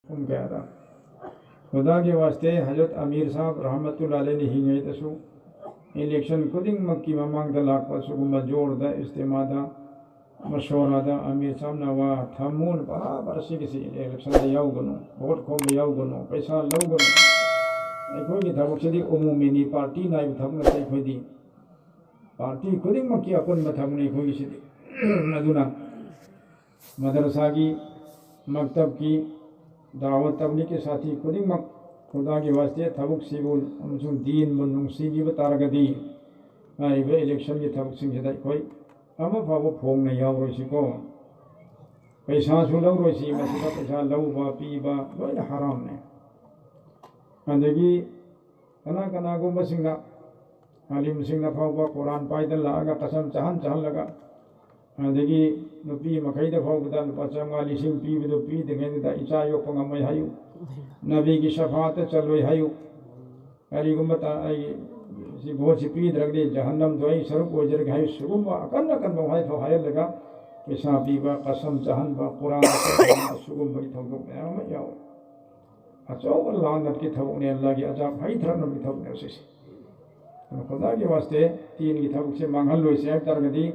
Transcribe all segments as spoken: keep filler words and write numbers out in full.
ꯄꯨꯡ ꯀꯌꯥꯗ? ꯈꯨꯗꯥꯒꯤ ꯋꯥꯁꯇꯦ ꯍꯖꯔꯠ ꯑꯃꯤꯔ ꯁꯥꯍꯕ ꯔꯍꯃꯇꯨꯜꯂꯥꯍꯤ ꯑꯂꯩꯍꯤꯅ ꯍꯤꯡꯉꯩꯗꯁꯨ ꯏꯂꯦꯛꯁꯟ ꯈꯨꯗꯤꯡꯃꯛꯀꯤ ꯃꯃꯥꯡꯗ ꯂꯥꯛꯄ ꯁꯤꯒꯨꯝꯕ ꯖꯣꯔꯗ, ꯏꯁꯇꯤꯃꯥꯗ, ꯃꯁꯣꯔꯥꯗ ꯑꯃꯤꯔ ꯁꯥꯍꯕꯅ ꯋꯥ ꯊꯝꯃꯨꯅ ꯕꯔꯥꯕꯔ ꯁꯤꯒꯤꯁꯤ ꯏꯂꯦꯛꯁꯟꯗ ꯌꯥꯎꯒꯅꯨ, ꯚꯣꯠ ꯈꯣꯝꯕ ꯌꯥꯎꯒꯅꯨ, ꯄꯩꯁꯥ ꯂꯧꯒꯅꯨ꯫ ꯑꯩꯈꯣꯏꯒꯤ ꯊꯕꯛꯁꯤꯗꯤ ꯑꯃꯨꯃꯤꯅꯤ, ꯄꯥꯔꯇꯤ ꯅꯥꯏꯕ ꯊꯕꯛ ꯅꯠꯇꯦ ꯑꯩꯈꯣꯏꯗꯤ꯫ ꯄꯥꯔꯇꯤ ꯈꯨꯗꯤꯡꯃꯛꯀꯤ ꯑꯄꯨꯟꯕ ꯊꯕꯛꯅꯤ ꯑꯩꯈꯣꯏꯒꯤꯁꯤꯗꯤ꯫ ꯑꯗꯨꯅ ꯃꯗꯔꯁꯥꯒꯤ, ꯃꯛꯇꯕꯀꯤ, ꯗꯥꯋꯠ ꯇꯕꯂꯤꯒꯀꯤ ꯁꯥꯊꯤ ꯈꯨꯗꯤꯡꯃꯛ ꯈꯨꯗꯥꯒꯤ ꯋꯥꯁꯇꯦ ꯊꯕꯛꯁꯤꯕꯨ ꯑꯃꯁꯨꯡ ꯗꯤꯟꯕꯨ ꯅꯨꯡꯁꯤꯕꯤꯕ ꯇꯥꯔꯒꯗꯤ ꯍꯥꯏꯔꯤꯕ ꯏꯂꯦꯛꯁꯟꯒꯤ ꯊꯕꯛꯁꯤꯡꯁꯤꯗ ꯑꯩꯈꯣꯏ ꯑꯃ ꯐꯥꯎꯕ ꯐꯣꯡꯅ ꯌꯥꯎꯔꯣꯏꯁꯤꯀꯣ꯫ ꯄꯩꯁꯥꯁꯨ ꯂꯧꯔꯣꯏꯁꯤ꯫ ꯃꯁꯤꯗ ꯄꯩꯁꯥ ꯂꯧꯕ ꯄꯤꯕ ꯂꯣꯏꯅ ꯍꯔꯥꯝꯅꯦ꯫ ꯑꯗꯒꯤ ꯀꯅꯥ ꯀꯅꯥꯒꯨꯝꯕꯁꯤꯡꯅ, ꯑꯥꯂꯤꯝꯁꯤꯡꯅ ꯐꯥꯎꯕ ꯀꯨꯔꯥꯟ ꯄꯥꯏꯗ ꯂꯥꯛꯑꯒ ꯀꯁꯝ ꯆꯥꯍꯟ ꯆꯥꯍꯜꯂꯒ, ꯑꯗꯒꯤ ꯅꯨꯄꯤ ꯃꯈꯩꯗ ꯐꯥꯎꯕꯗ ꯂꯨꯄꯥ ꯆꯥꯝꯃꯉꯥ ꯂꯤꯁꯤꯡ ꯄꯤꯕꯗꯨ ꯄꯤꯗ꯭ꯔꯤꯉꯩꯗꯨꯗ ꯏꯆꯥ ꯌꯣꯛꯄ ꯉꯝꯃꯣꯏ ꯍꯥꯏꯌꯨ, ꯅꯕꯤꯒꯤ ꯁꯐꯥꯠꯇ ꯆꯜꯂꯣꯏ ꯍꯥꯏꯌꯨ, ꯀꯔꯤꯒꯨꯝꯕ ꯇ-, ꯑꯩ ꯁꯤ ꯚꯣꯠꯁꯤ ꯄꯤꯗ꯭ꯔꯒꯗꯤ ꯖꯍꯟꯅꯝꯗꯣ ꯑꯩ ꯁꯔꯨꯛ ꯑꯣꯏꯖꯔꯒꯦ ꯍꯥꯏꯌꯨ, ꯁꯤꯒꯨꯝꯕ ꯑꯀꯟ ꯑꯀꯟꯕ ꯋꯥꯍꯩꯐꯥꯎ ꯍꯥꯏꯍꯜꯂꯒ ꯄꯩꯁꯥ ꯄꯤꯕ, ꯀꯁꯝ ꯆꯥꯍꯟꯕ, ꯀꯨꯔꯥꯟ ꯆꯥꯍꯟꯕ, ꯁꯤꯒꯨꯝꯕꯒꯤ ꯊꯧꯗꯣꯛ ꯃꯌꯥꯝ ꯑꯃ ꯌꯥꯎꯏ꯫ ꯑꯆꯧꯕ ꯂꯥꯟꯅꯠꯀꯤ ꯊꯕꯛꯅꯦ, ꯑꯜꯂꯥꯍꯒꯤ ꯑꯖꯥꯕ ꯍꯩꯊꯔꯛꯅꯕꯒꯤ ꯊꯕꯛꯅꯦ ꯁꯤꯁꯦ꯫ ꯑꯗꯨꯅ ꯈꯨꯗꯥꯒꯤ ꯋꯥꯁꯇꯦ ꯗꯤꯟꯒꯤ ꯊꯕꯛꯁꯦ ꯃꯥꯡꯍꯜꯂꯣꯏꯁꯦ ꯍꯥꯏꯕ ꯇꯥꯔꯒꯗꯤ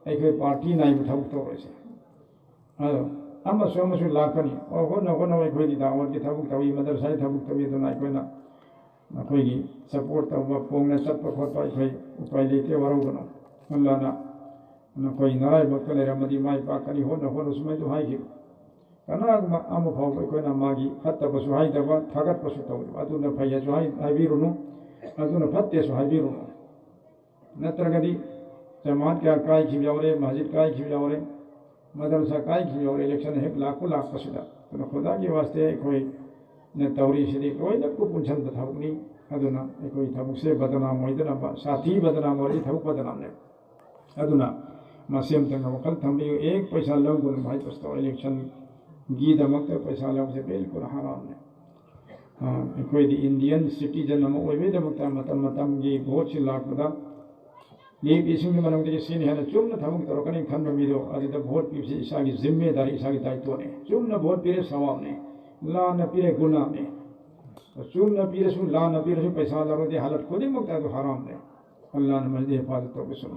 ꯑꯩꯈꯣꯏ ꯄꯥꯔꯇꯤ ꯅꯥꯏꯕ ꯊꯕꯛ ꯇꯧꯔꯣꯏꯁꯦ꯫ ꯑꯗꯣ ꯑꯃꯁꯨ ꯑꯃꯁꯨ ꯂꯥꯛꯀꯅꯤ꯫ ꯑꯣ, ꯍꯣꯠꯅ ꯍꯣꯠꯅꯕ ꯑꯩꯈꯣꯏꯗꯤ ꯗꯥꯋꯠꯀꯤ ꯊꯕꯛ ꯇꯧꯏ, ꯃꯗꯔꯁꯥꯒꯤ ꯊꯕꯛ ꯇꯧꯏ, ꯑꯗꯨꯅ ꯑꯩꯈꯣꯏꯅ ꯅꯈꯣꯏꯒꯤ ꯁꯄꯣꯔꯠ ꯇꯧꯕ, ꯐꯣꯡꯅ ꯆꯠꯄ ꯈꯣꯠꯄ ꯑꯩꯈꯣꯏ ꯎꯄꯥꯏ ꯂꯩꯇꯦ, ꯋꯥꯔꯧꯒꯅꯨ꯫ ꯑꯜꯂꯥꯅ ꯅꯈꯣꯏ ꯅꯔꯥꯏꯕꯛꯇ ꯂꯩꯔꯝꯃꯗꯤ ꯃꯥꯏ ꯄꯥꯛꯀꯅꯤ, ꯍꯣꯠꯅ ꯍꯣꯠꯅ ꯁꯨꯃꯥꯏꯅ ꯍꯥꯏꯈꯤꯕ꯫ ꯀꯅꯥꯒꯨꯝꯕ ꯑꯃ ꯐꯥꯎꯕ ꯑꯩꯈꯣꯏꯅ ꯃꯥꯒꯤ ꯐꯠꯇꯕꯁꯨ ꯍꯥꯏꯗꯕ, ꯊꯥꯒꯠꯄꯁꯨ ꯇꯧꯗꯕ꯫ ꯑꯗꯨꯅ ꯐꯩ ꯍꯥꯏꯁꯨ ꯍꯥꯏ-, ꯍꯥꯏꯕꯤꯔꯨꯅꯨ, ꯑꯗꯨꯅ ꯐꯠꯇꯦꯁꯨ ꯍꯥꯏꯕꯤꯔꯨꯅꯨ꯫ ꯅꯠꯇ꯭ꯔꯒꯗꯤ ꯖꯃꯥꯠ ꯀꯌꯥ ꯀꯥꯏꯈꯤꯕ ꯌꯥꯎꯔꯦ, ꯃꯁꯖꯤꯗ ꯀꯥꯏꯈꯤꯕ ꯌꯥꯎꯔꯦ, ꯃꯗꯔꯁꯥ ꯀꯥꯏꯈꯤꯕ ꯌꯥꯎꯔꯦ, ꯏꯂꯦꯛꯁꯟ ꯍꯦꯛ ꯂꯥꯛꯄ ꯂꯥꯛꯄꯁꯤꯗ꯫ ꯑꯗꯨꯅ ꯈꯨꯗꯥꯒꯤ ꯋꯥꯁꯇꯦ ꯑꯩꯈꯣꯏꯅ ꯇꯧꯔꯤꯁꯤꯗꯤ ꯂꯣꯏꯅ ꯄꯨꯟꯁꯤꯟꯕ ꯊꯕꯛꯅꯤ꯫ ꯑꯗꯨꯅ ꯑꯩꯈꯣꯏ ꯊꯕꯛꯁꯦ ꯕꯗꯅꯥꯝ ꯑꯣꯏꯗꯅꯕ, ꯁꯥꯊꯤ ꯕꯗꯅꯥꯝ ꯑꯣꯏꯔꯗꯤ ꯊꯕꯛ ꯕꯗꯅꯥꯝꯅꯦ꯫ ꯑꯗꯨꯅ ꯃꯁꯤ ꯑꯃꯇꯪꯒ ꯋꯥꯈꯜ ꯊꯝꯕꯤꯌꯨ꯫ ꯑꯦꯛ ꯄꯩꯁꯥ ꯂꯧꯒꯅꯨ ꯚꯥꯏ ꯄꯁꯇꯣ, ꯏꯂꯦꯛꯁꯟꯒꯤꯗꯃꯛꯇ ꯄꯩꯁꯥ ꯂꯧꯕꯁꯦ ꯕꯤꯜꯀꯨꯜ ꯍꯔꯥꯝꯅꯦ꯫ ꯑ, ꯑꯩꯈꯣꯏꯗꯤ ꯏꯟꯗꯤꯌꯟ ꯁꯤꯇꯤꯖꯟ ꯑꯃ ꯑꯣꯏꯕꯒꯤꯗꯃꯛꯇ ꯃꯇꯝ ꯃꯇꯝꯒꯤ ꯚꯣꯠꯁꯤ ꯂꯥꯛꯄꯗ ꯂꯦꯞꯄꯤꯁꯤꯡꯒꯤ ꯃꯅꯨꯡꯗꯒꯤ ꯁꯤꯅ ꯍꯦꯟꯅ ꯆꯨꯝꯅ ꯊꯕꯛ ꯇꯧꯔꯛꯀꯅꯤ ꯈꯟꯕ ꯃꯤꯗꯣ ꯑꯗꯨꯗ ꯚꯣꯠ ꯄꯤꯕꯁꯤ ꯏꯁꯥꯒꯤ ꯖꯤꯝꯃꯦꯗꯥꯔꯤ, ꯏꯁꯥꯒꯤ ꯗꯥꯏꯇ꯭ꯋꯅꯦ꯫ ꯆꯨꯝꯅ ꯚꯣꯠ ꯄꯤꯔꯦ ꯁꯋꯥꯕꯅꯦ, ꯂꯥꯟꯅ ꯄꯤꯔꯦ, ꯒꯨꯅꯥꯅꯤ꯫ ꯑꯆꯨꯝꯅ ꯄꯤꯔꯁꯨ, ꯂꯥꯟꯅ ꯄꯤꯔꯁꯨ, ꯄꯩꯁꯥ ꯂꯧꯔꯗꯤ ꯍꯥꯂꯠ ꯈꯨꯗꯤꯡꯃꯛꯇ ꯑꯗꯨ ꯍꯔꯥꯝꯅꯦ꯫ ꯑꯜꯂꯥꯅ ꯃꯁꯤꯗꯤ ꯍꯤꯐꯥꯖꯠ ꯇꯧꯕꯤꯁꯅꯨ꯫